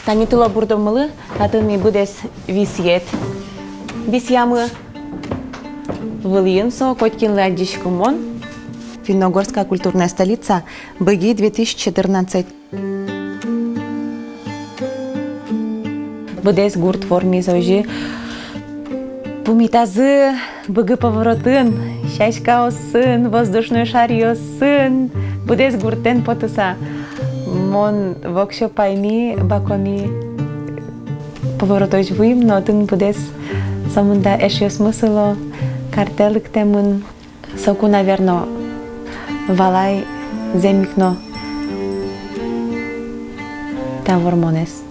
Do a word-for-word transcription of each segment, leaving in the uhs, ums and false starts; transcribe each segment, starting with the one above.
Тани тылобурдомылы татын ини быдэс висъет висъямы. Вылӥын со, котькинлы адӟиськымон. Финно-угорская культурная столица, Быги две тысячи четырнадцать. Быдэс гурт вормиз озьы. Пумитазы Быги поворотын, сяськаосын, воздушной шаръёсын, быдэс гуртэн потыса. Мон воксё пайми, бакоми поворотозь вуим, но отын быдэс сомында эшъёсмы сыло, картэ лыктэмын. Соку, наверно, валай зэм ик но та вормонэз.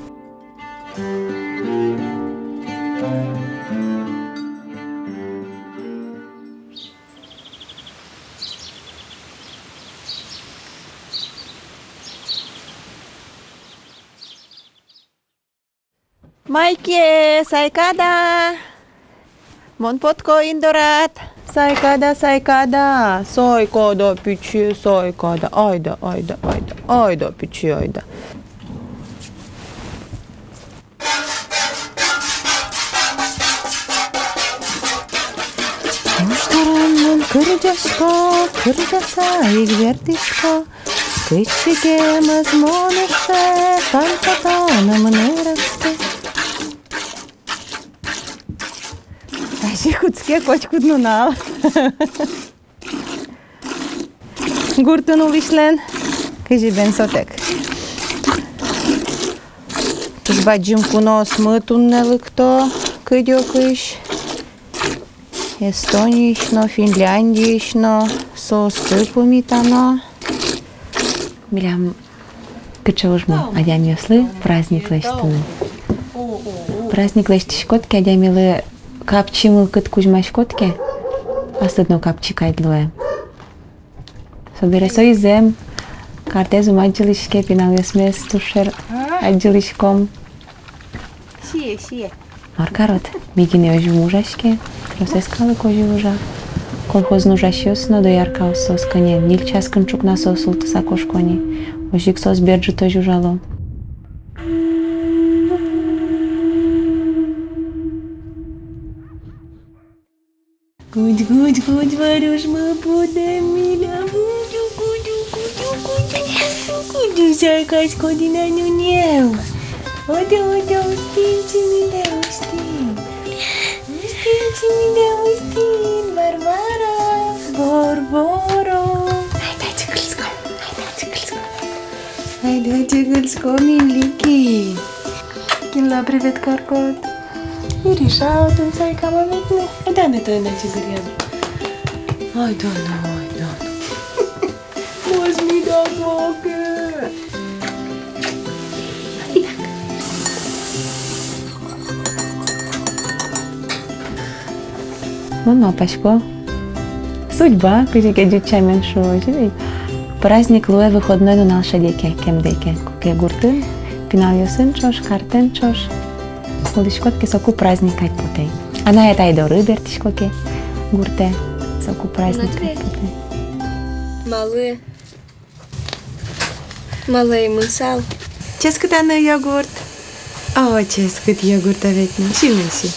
Майке, сайкада! Мон потко ин дорад. Сайкада, сайкада, сайкада, пичи, сайкада. Айда, айда, айда, айда, пичи, айда. Нош таран мон кырӟасько, кырӟаса ик бертӥсько. Кытчы ке мӧзмонэз пальпотоно мынэраске. Тазьы кутске котькуд нунал. Гуртын улӥсьлэн кызьы бен сотэк. Туж бадӟым куноосмы туннэ лыкто кыдёкысь. Эстониысь но, Финляндиысь но, соосты пумитано. Милям кыӵе ужмы адямиослы праздник лэсьтыны. Праздник лэсьтӥськод ке, адямилы капчи мылкыд кузьмаськод ке, аслыд но капчи кадь луэ. Собере со изэм, картэз ум адӟылӥське, пиналъёсмес туж шер адӟылӥськом. Сие, сие. Мар карод, ми гинэ озьы ум ужаське, тросэз калык озьы ужа. Колхозын ужасьёс но дояркаос соос кӧня, ньыль час кын ӵукна соос султыса кошко ни. Озьы ик соос бер ӝытозь ужало. Кудь, кудь, кудь, Варюш, ма потэм милям. Кудю, кудю, кудю, кудю, кудю, сайкаськод ини, нюнем. Одо, одо, усьтӥ ини, усьтӥ. Усьтӥ ини, усьтӥ, Варвара, Борборо. Айда чигыльском, айда чигыльском. Айда чигыльском ини, Лики. Кинлы привет карод? Ириша, отын сайкам-а ветлыны? Айда, аны тонэ чигыръям. Ой, дон, ой, дон. Мозмид-а, куке? Мон малпасько, судьба, кызьы ке ӟуч сямен шуо, озьы ик. Праздник луэ выходной нунал шеде ке, кемдэ ке, куке гуртын пиналъёсын ӵош, картэн ӵош улӥськод ке, соку праздник кадь потэ. Анай-атай доры бертӥськод ке гуртэ, соку праздник кадь потэ. Малы? Малы ӧй мынсал? Ческыт-а на йогурт? О, ческыт йогурт, а ведь на. Симен си.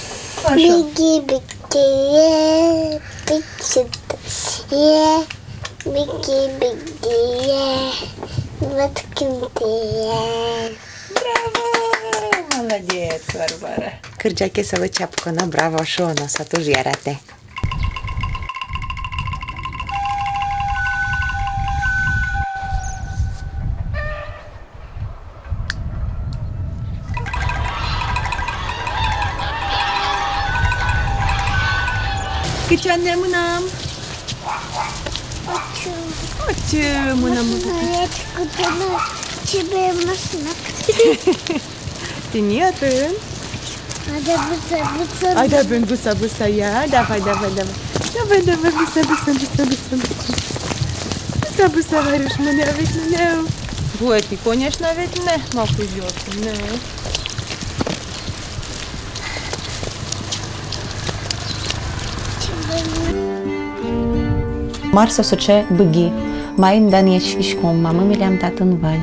Хорошо. Беги, беги, е, пичи, е, беги, беги, е, вот кем ты, е. Браво! Молодец, Варвара. Кырӟа ке, солы чапконо, браво шуоно, со туж яратэ. Кытчы на мынам? Отчы. Отчы мынам. Машина, я чукутана, тебе машина. Тӥни отын. Айда быса, быса. Айда бен быса, быса, я. Давай, давай, давай. Давай, давай, быса, быса, быса, быса, быса. Быса, быса, Варюш, мынэ, ведь мынэ. Вуэтӥ, конечно, ведь мынэ. Ма кузё, мынэ. Мар со сыӵе Быги? Маин данъяськиськом, мамы милям татын вань.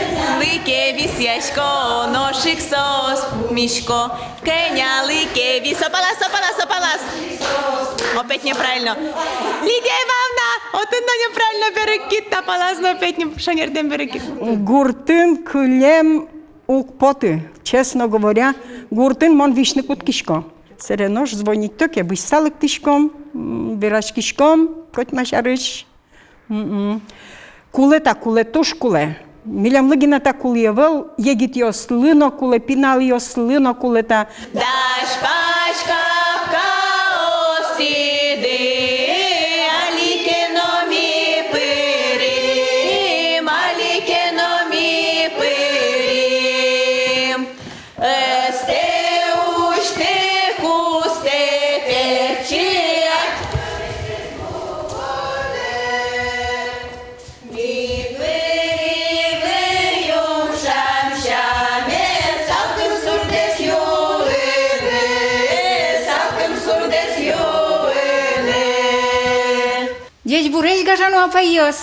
Кӧнялы ке висъясько, нош ик соос пумисько. Кӧнялы ке вис-, со палаз, со палаз, со палаз. Опять неправильно. Лидия Ивановна, отын но неправильно берыктӥд, та палаз но опять не-, шонертэм берыктӥд. Гуртын кылем уг поты. Честно говоря, гуртын мон висьыны кутскисько. Собере нош звонить то ке, бызьыса лыктӥськом, м, вераськиськом котьма сярысь. М-м. Кулэ та, кулэ, туж кулэ. Милемлы гинэ та кулэ ӧвӧл, егитъёслы но кулэ, пиналъёслы но кулэ та. Дась пась капкаос тӥды, али ке но ми пырим, али ке но ми пырим. Ӧстэ усьты, куштэ пертчы. Ӟечбуресь, гажано апайёс!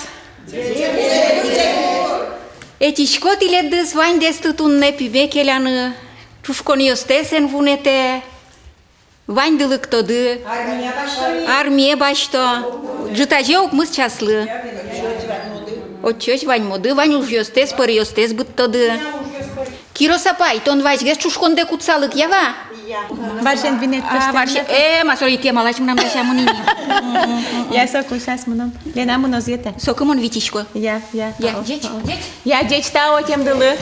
Ӧтисько тӥледыз ваньдэсты туннэ пиме келяны, чушконъёстэс эн вунэтэ, ваньды лыктоды, армие басьто, ӝытазе укмыс часлы. Отчыозь ваньмоды, вань ужъёстэс, пӧръёстэс быдтоды. Кирос апай, тон вазьгес чушкондэ кутса лык, ява? Варсен винет. А, костен варсе-, э, ма со ик кемалась мынам дасямын ини. Я, соку сейчас мыном. Лена, мыноз ветэ. Соку мон витисько. Я, я. Я, о, ӟеч, о. Ӟеч. Я, ӟеч тау ӧтемдылы.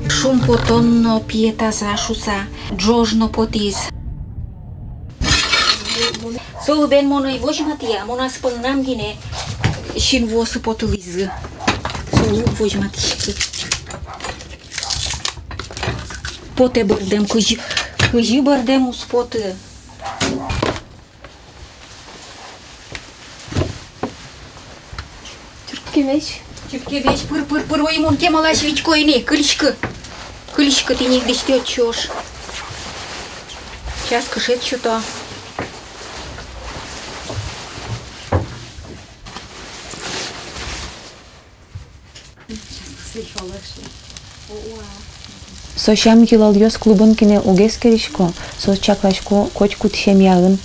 Шумпотон но, пие таза шуса, ӝож но потӥз. Солы бен мон ӧй возьматэ, мон ас поннам гинэ синвуосы потылӥзы. Солы уг возьматӥськы. Потэ бӧрдэм, кызьы, кызьы бӧрдэм уз поты. Чырткемесь. Чырткемесь, пыр, пыр, пыр, ой, мон кемалась витько ини, кылиськы. Кылиськы, тӥни дӥсьтӥ отчы ож. Сейчас кышет сёто. Со сям-йылолъёс клубын гинэ уг эскерисько, соос чакласько котькуд семьяын.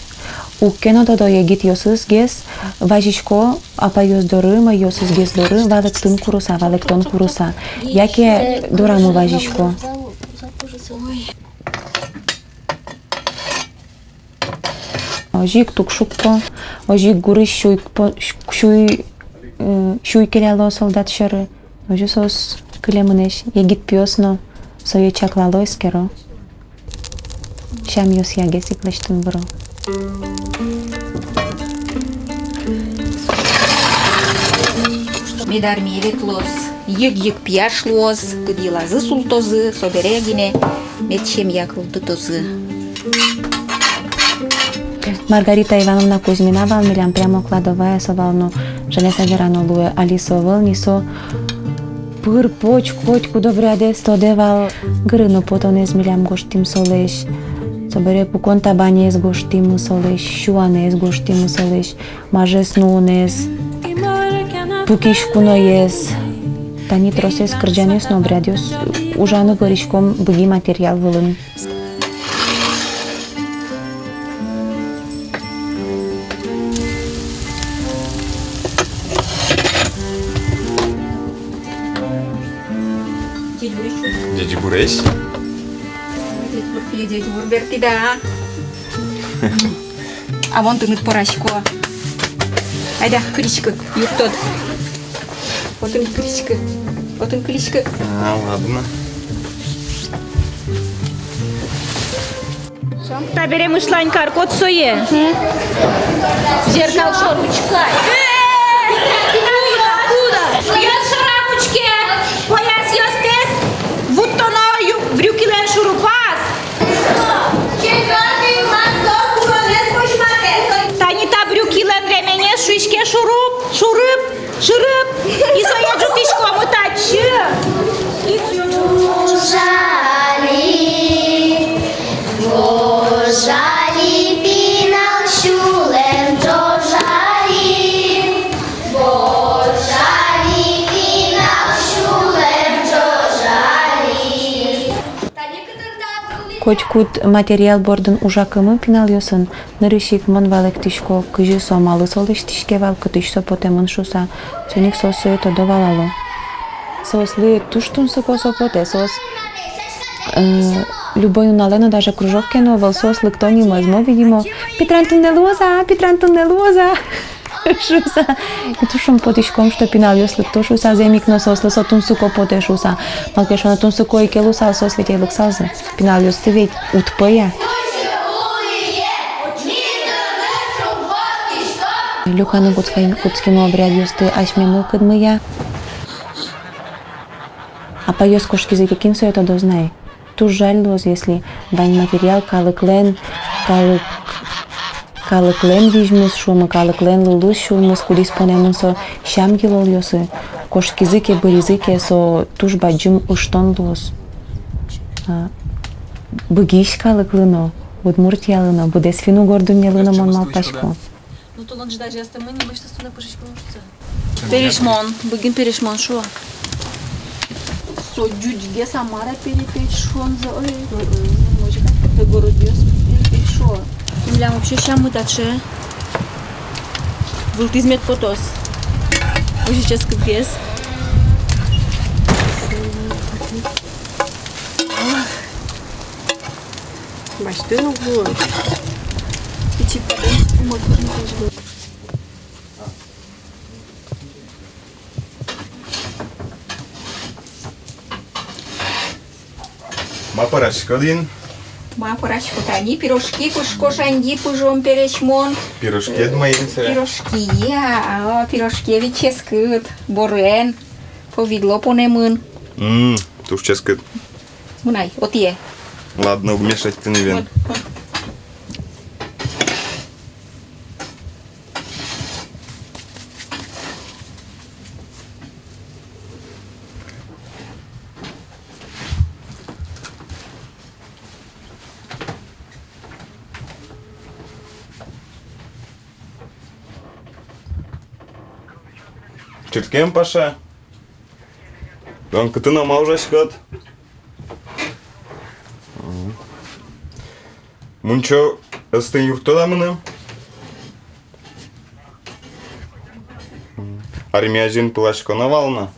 Уг ке но тодо егитъёсызгес, вазисько апайёс доры, мӧйыосызгес доры валэктон курыса, валэктон курыса. Яке дорамы вазисько. Озьы ик тук шукко, озьы ик гурысь сюй по-, сюй, э, сюй келяло солдат сьӧры. Озьы соос кылемынэсь, егит пиос но сое чаклало, эскеро. Сямъёсъягес ик лэсьтыны выро. Мед армие ветлоз, йыг-йыг пияш луоз, кыдъялазы султозы, собере гинэ мед семья кылдытозы. Маргарита Ивановна Кузьмина вал милям прямо кладовая, со вал, ну, жаляса верано луэ, али со ӧвӧл ни, со пыр-поч котькуд обрядэз тодэ вал. Гырыны потонэз милям гожтӥм солэсь, собере пукон табанез гожтӥмы солэсь, сюанэз гожтӥмы солэсь, мажес нуонэз, пукись куноез. Тани тросэз кырӟанъёс но обрядъёс ужаны горыськом Быги материал вылын. Ӟечбуресь. Ӟечбуресь. Ӟечбур, пие, ӟечбур бертӥд-а? А мон тыныд пӧрасько. Айда, кылиськы, юрттод. Отын кылиськы. Отын кылиськы. А, ладно. Табере мышлань каркод сое. Зеркал шоры учкы ай. Пиос шорам учке. Поясъёстэс вуттоно ю-, брюкилэн шурупаз. Тани та брюкилэн ременез шуиське шуруп, шурып. Шурып, и сое ӝутӥськомы татчы. Ӝожали, вожали, пинал сюлэм ӝожали. Вожали, пинал сюлэм ӝожали. Котькуд материал бордын ужакымы пиналъёсын, нырысь ик мон валэктӥсько, кызьы со, малы со лэсьтӥське вал, кытысь со потэмын шуыса, соин ик соос сое тодо, валало. Соослы туж тунсыко со потэ, соос, э, любой нуналэ но, даже кружок ке но ӧвӧл, соос лыкто ни, мӧзмо, видимо, Петран туннэ луоз-а, Петран туннэ луоз-а. Шуыса, и туж шумпотӥськом, что пиналъёс лыкто шуыса, зэм ик но соослы со тунсыко потэ шуыса. Малы ке шуоно, тунсыко ик ке луысал, соос ведь ӧй лыксалзы. Пиналъёсты ведь уд пӧя. Люканы кутскем-, кутскимы обрядъёсты асьме мылкыдмыя. Апайёс кошкизы ке, кин сое тодоз на ай. Туж жаль луоз, если вань материал калыклэн, калык-, калыклэн визьмыз шуомы, калыклэн лулыз сюлмыз, кудӥз понэмын со сям-йылолъёсы, кошкизы ке, быризы ке, со туж бадӟым ыштон луоз. А, Быгись калыклы но, Удмуртиялы но, быдэс финн-угор дуннелы но, мон малпасько. Ну, тулон ждать, я стою, мы не мышцы стуны пышечку мышцы. Перешмон, Быгин перешмон шуо. Со ӟучгес, а мар-а, перепеч шуонзы, ой, ой, ой, может, как-то городъёс перепеч шуо. Милям вообще сяммы таӵе. Вылтӥз мед потоз. Озьы ческытгес. Басьтыны уг луы. Пичи патен умой кутыны кожа. Ма пӧраськод ини? Ма пӧраськод ини? Пирожки пыжко, шаньги пыжом, перешмон. Пирожкиед ма ини сыӵе? Пирожки, а, а, пирожки ведь ческыт, борен, повидло понэмын. М, туж ческыт. Мынай, отӥе. Ладно, уг мешать тыни вен. Вон, вон. Чырткем, Паша. Тон кытын но ма ужаськод? Мунчо ӧз тынь юрттод-а мыным? Армия азьын пыласьконо вал на.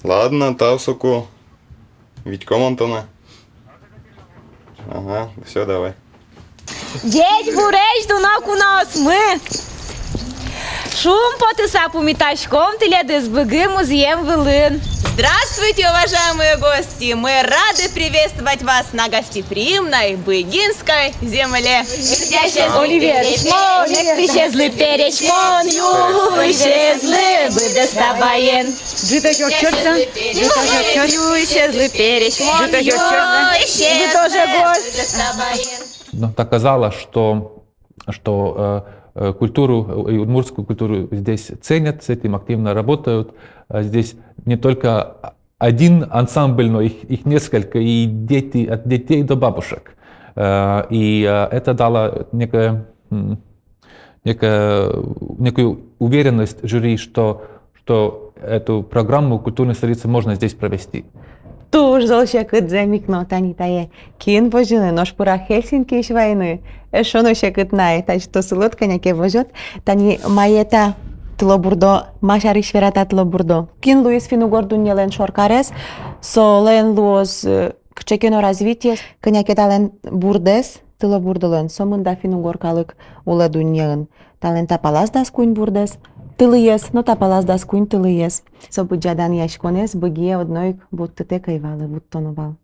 Ладно, тау соку. Витько мон тонэ. Ага, всё, давай. Ӟечбуресь, дуно куноосмы! Шумпотыса пумитаськом тӥледыз Быги музъем вылын. Здравствуйте, уважаемые гости! Мы рады приветствовать вас на гостеприимной Быгинской земле. Оливер, Эшмон, Эктӥсезлы, Пересьмон, Юлысезлы, быдэс табаен. Ӟытозь ортчоз, ӟытозь ортчоз. Юлысезлы, Пересьмон, Юлысезлы, быдэс табаен. Но так оказалось, что, что, э, э, культуру, э, и удмуртскую культуру здесь ценят, с этим активно работают. Э, здесь не только один ансамбль, но их, их несколько, и дети, от детей до бабушек. Э, и, э, это дало некое, м, некое, некую уверенность жюри, что, что эту программу культурной столицы можно здесь провести. Туж зол секыт зэм ик но, тани тае кин возьыны, нош пыра Хельсинкиысь вайыны, эшшо но секыт на ай, тачто сылод, кӧня ке возёд. Тани мае та тылобурдо, ма сярысь вера та тылобурдо? Кин луиз финн-угор дуннелэн шоркарез, солэн луоз, э, кыӵе ке но развитиез, кӧня ке талэн бурдэс, тылобурдолэн, со мында финн-угор калык улэ дуннеын. Талэн та палаз дас куинь бурдэс, тылыез, но та палаз дас куинь тылыез. Со быдӟа данъяськонэз Быгие одно ик вуттытэк ӧй вал, вуттоно вал.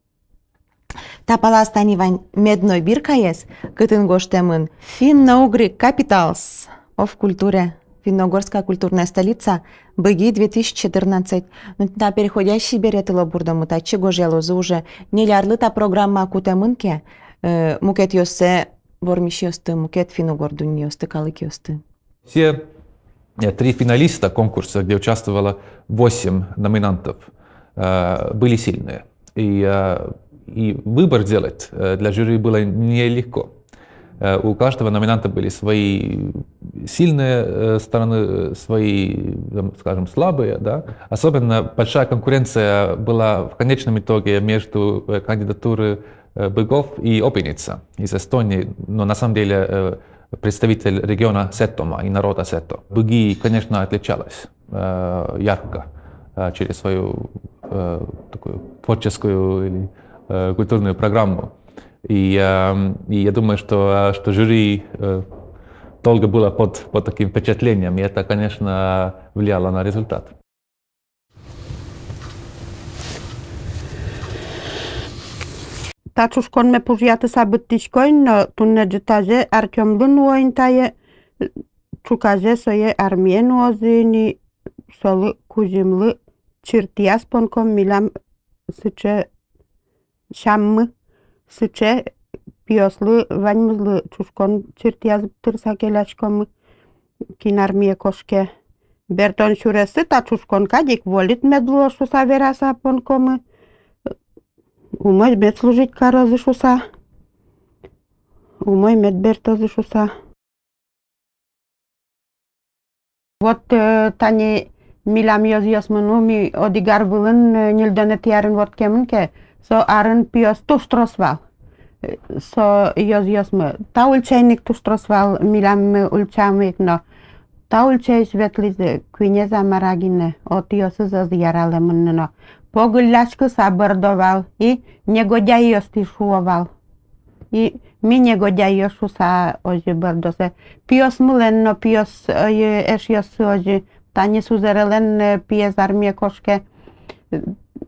Та палаз тани вань медной биркаез, кытын гожтэмын: Finno-Ugric Capitals of Culture, Финно-Угорская культурная столица, Быги, две тысячи четырнадцать. Ну, та переходящий бере тылобурдомы, татчы гожъялозы уже. Ньыль арлы та программа кутэмын ке, э, мукетъёссэ вормисьёсты, мукет финн-угор дуннеосты, калыкъёсты. Все, э, три финалиста конкурса, где участвовало восемь номинантов, э, были сильные. И, э, и выбор делать, э, для жюри было нелегко. Э, у каждого номинанта были свои сильные, э, стороны, э, свои, там, скажем, слабые, да. Особенно большая конкуренция была в конечном итоге между, э, кандидатуры, э, Быгов и Опиница из Эстонии. Но на самом деле, э, представитель региона Сетома и народа Сето. Быги, конечно, отличалась, э, ярко, э, через свою, э, такую творческую или, э, культурную программу. И, э, и я думаю, что, э, что жюри, э, долго было под, под таким впечатлением, и это, конечно, влияло на результат. Та чушконме пужъятыса быдтӥсько ини но, туннэ ӝытазе Артёмлы нуо ини тае, ӵуказе сое армие нуозы ини, солы, кузьымлы, чыртыяз понком милям сыӵе сяммы, сыӵе пиослы, ваньмызлы чушкон чыртыяз тырыса келяськомы, кин армие кошке. Бертон сюрессы та чушкон кадь ик вольыт мед луоз шуса вераса понкомы. Умой мед служить карозы шуса. Умой мед бертозы шуса. Вот, э, тани милям ёзъёсмы, ну, ми одӥг ар вылын, э, ньыльдонэтӥ арын вордскемын ке, со арын пиос туж трос вал. Э, со ёзъёсмы. Та ульчаын ик туж трос вал, милям, э, ульчамы ик но. Та ульчаысь ветлӥзы куинез-а, мар-а гинэ, отъёсыз ӧз яралэ мыныны но. Погылляськыса бӧрдо вал, и негодяйёстӥ шуо вал. И ми негодяйёс шуса озьы бӧрдозы. Пиосмылэн но, пиос, ой, эшъёссы озьы. Тани сузэрелэн, э, пиез армие кошке.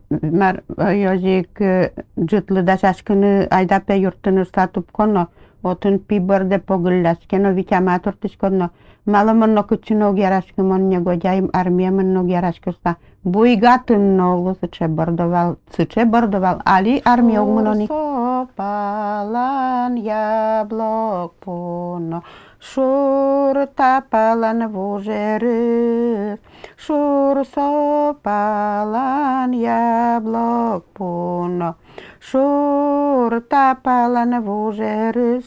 Мар, ой, озьы ик, э, ӝытлы дасяськыны, айда пе юрттыны шуса тупко но, отын пи бӧрдэ, погылляське но, витямы турттӥськод но. Малы мон но кытчы но уг яраськы, мон негодяй, армие мыныны уг яраськы шуса. Буйгатыны но уг лу, сыӵе бӧрдо вал, сыӵе бӧрдо вал, али армие уг мыно ни. Шур сопалан яблок пуно, шур тапалан вужерыз, шур сопалан яблок пуно, шур тапалан вужерыз.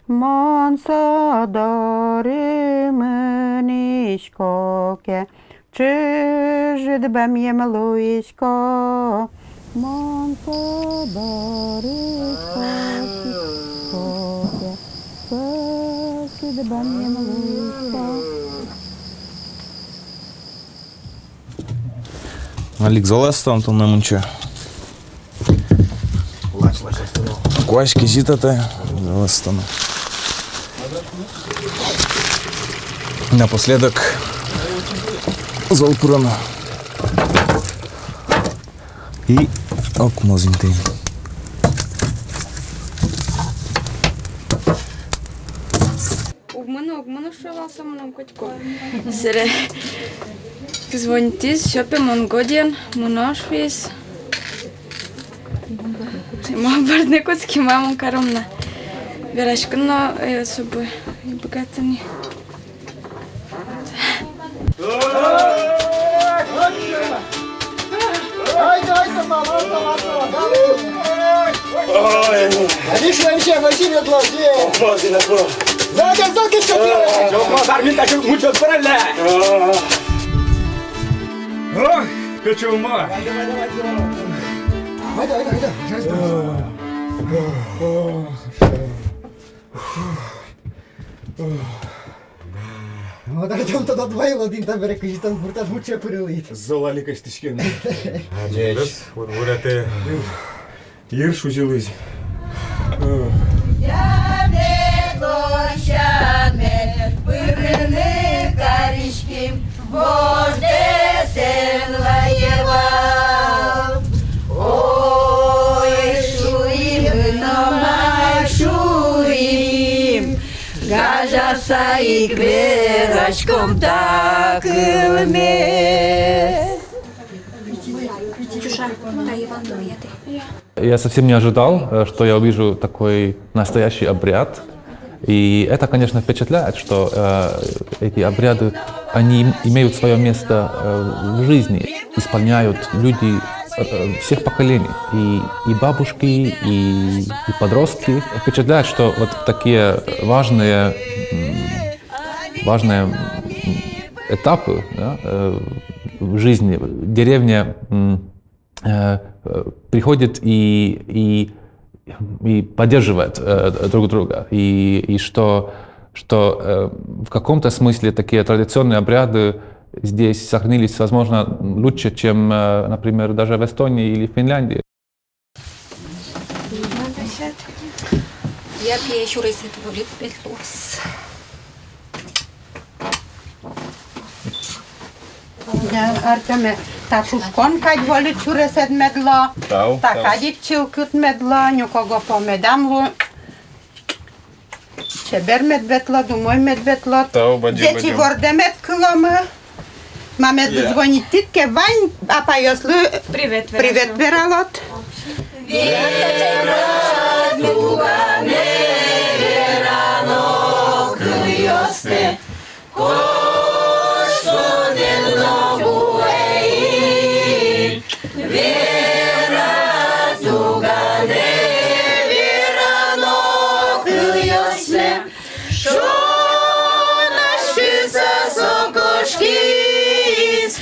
Мон со доры мынӥсько ке, чыжыт бамъем луисько. Мон со доры косӥсько ке, косӥ Алик, зол-а со тон, тон на мунчо? Куазь кезьыт-а та, зол-а со тон? Напоследок зол пыроно. И ок, мозинтен. Уг мыно, уг мыно, шуэ вал со мыным котьку. Сэре звонитӥз, всё, пе, мон годен, мыно, шуиз. Ма бордын кутски, ма мон каром на. Вераськыны но, э, особо уг быгаты ни. Ой. Алик, вообще, вообще не отложи. Отложи, отложи. Давай, давай, давай, давай. Ой, кочома. Давай, давай, давай, давай. Вот, Артём, тон отваил один, табере кызьы тон гуртад мунчо пырылӥд. Зол али кыстӥськем. Ӟеч. Вот, вот это. Йырш узьылӥз. Сямен, сямен, пырыны кариським. Вождэс эн вае вал. Ой, шуим но мар шуим, гажаса ик вераськом та кылмес. Я совсем не ожидал, э, что я увижу такой настоящий обряд. И это, конечно, впечатляет, что, э, эти обряды, они им-, имеют своё место, э, в жизни, исполняют люди, э, э, всех поколений, и, и бабушки, и, и подростки. Впечатляет, что вот такие важные, м, важные, м, этапы, да, э, в жизни деревня, м, э, э, приходит и, и, и поддерживает, э, друг друга. И, и что, что, э, в каком-то смысле такие традиционные обряды здесь сохранились, возможно, лучше, чем, э, например, даже в Эстонии или в Финляндии. Я пие сюресэд вольыт мед луоз. Я, Артёме, та тушкон кадь вольыт сюресэд мед луоз. Тау, та тау. Кадь ик чылкыт мед луоз, нюкогопо медам луы. Чебер мед ветлод, умой мед ветлод. Тау, бадӟым, бадӟым. Ӟеч ивордэ мед кыломы. Мамедлы звонить тӥд ке, вань апайёслы привет, привет вералод. Вера тугане верано кылъёстэ. Кошкод но вуэ ини, вера тугане верано кылъёстэ. Шонасьтыса со кошкиз.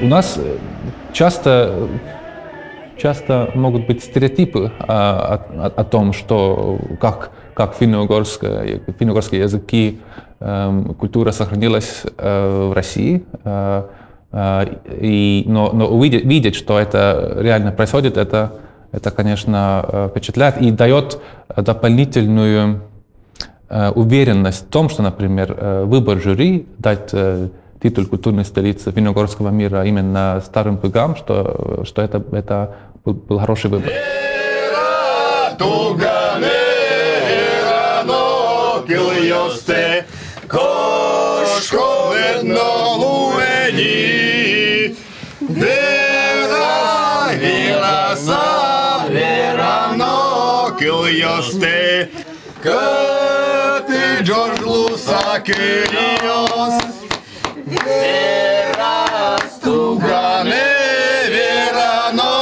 У нас, э, часто, часто могут быть стереотипы, а, о, о, о том, что как, как финно-угорская, финно-угорские языки, эм, культура сохранилась, э, в России, э, э, и, но, но увидеть, видеть, что это реально происходит, это, это, конечно, э, впечатляет и даёт дополнительную, э, уверенность в том, что, например, э, выбор жюри дать, э, титул культурной столицы финно-угорского мира именно Старым Пыгам, что, что это, это был, был хороший выбор. Вера тугане верано кылъёстэ, кошкод но вуэ ини. Вера, вераса верано кылъёстэ, кӧты ӝож луыса кылъёс. Вера тугане верано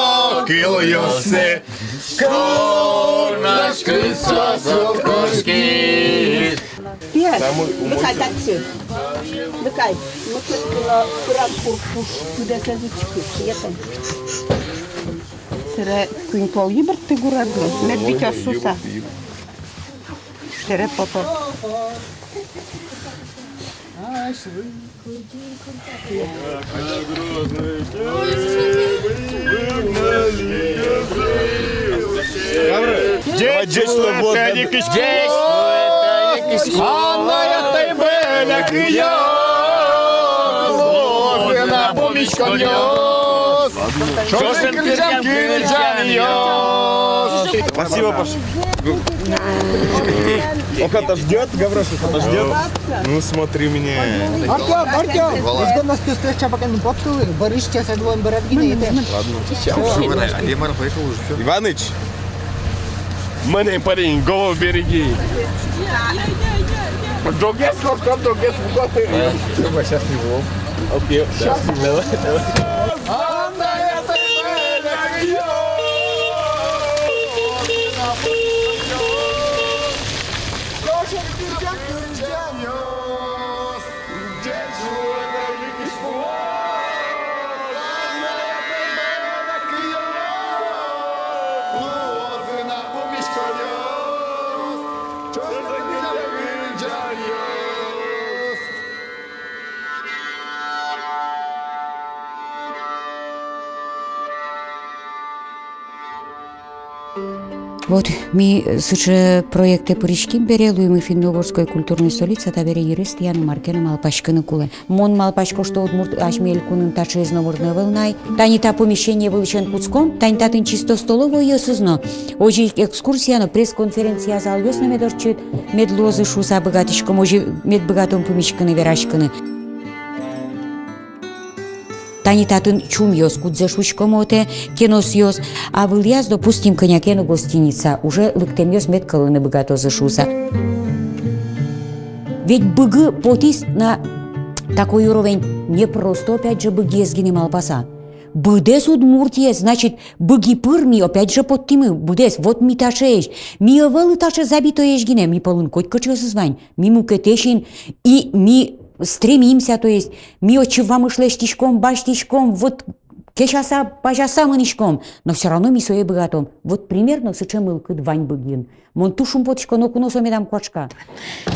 кылъёстэ. Ёсэ, корнашкы сосо кошкиз. Пе, лыкай татчы. Лыкай. Мукет кыло пырак курпуш, кудӥзэ зычкы. Етэн. Сэре куинь пол йыбыртты гурезь но. Мед витёз шуса. Сэре пото. Ӟеч луэ, ӟеч луэ, Педик Ишкур! Анай-атай бӧля кыё! Луозы на пумиськонъёс! Ӵошен кырӟан кырӟанъёс! Спасибо, Паша. Ох, отождёт, Гаврош, отождёт. Ну, смотри мне. Артём, Артём, изгон нас пёстрых чапакен поттылы, Борис сейчас отвоем бырат гинэ, это. Ладно. Всё, всё, а Лемар поехал уже, всё. Иваныч, мынэ парень, голову береги. Ӝоггес кошком, ӝоггес вуко. Э, всё, сейчас не вов. Окей, сейчас, давай, давай. Вот ми сыӵе проектэ пыриським бере, луимы финно-угорской культурной столица, табере йырез тӥяны мар ке но малпаськыны кулэ. Мон малпасько, что удмурт асьме элькунын таӵеез номыр но ӧвӧл на ай. Тани та помещение вылысен кутском, тани татын чисто столовойёсыз но, озьы ик экскурсия но, пресс-конференция залъёс но мед ортчыт, мед луозы шуса быгатӥськом, озьы мед быгатом пумиськыны, вераськыны. Тани татын чумъёс, кудзэ шуиськом отэ, кеносъёс, а вылӥяз, допустим, кӧня ке но гостиница, уже лыктэмъёс мед кӧлыны быгатозы шуса. Ведь Быги потӥз на такой уровень не просто, опять же, Быгиез гинэ малпаса. Быдэс Удмуртиез, значит, Быги пыр ми, опять же, поттӥмы, быдэс, вот ми таӵеесь, ми ӧвӧл таӵе забитоесь гинэ, ми пӧлын котькыӵеосыз вань, ми мукетэсь ини, и ми стремимся, то есть ми отчы вамыш лэсьтӥськом, басьтӥськом, вот кесяса, пазяса мынӥськом, но всё равно ми сое быгатом. Вот примерно сыӵе мылкыд вань Быгиын. Мон туж шумпотӥсько, ноку но со медам куашка.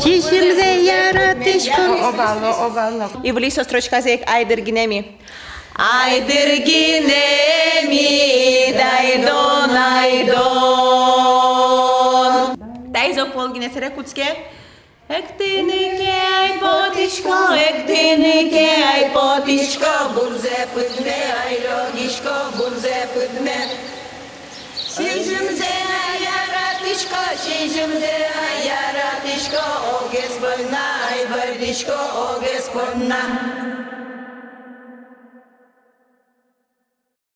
Сизьымзэ яратӥсько. Обало, обало. И вылӥ со строчказэ ик «Ай, дыр гинэ ми». Ай, дыр гинэ ми, айдон, айдон. Таиз огпол гинэ, сэре кутске. Эктыны ке ай потӥсько, эктыны ке ай потӥсько, бурзэ пыдме ай лёгисько, бурзэ пыдме. Сизьымзэ ай яратӥсько, сизьымзэ ай яратӥсько, огез понна ай бӧрдӥсько, огез понна.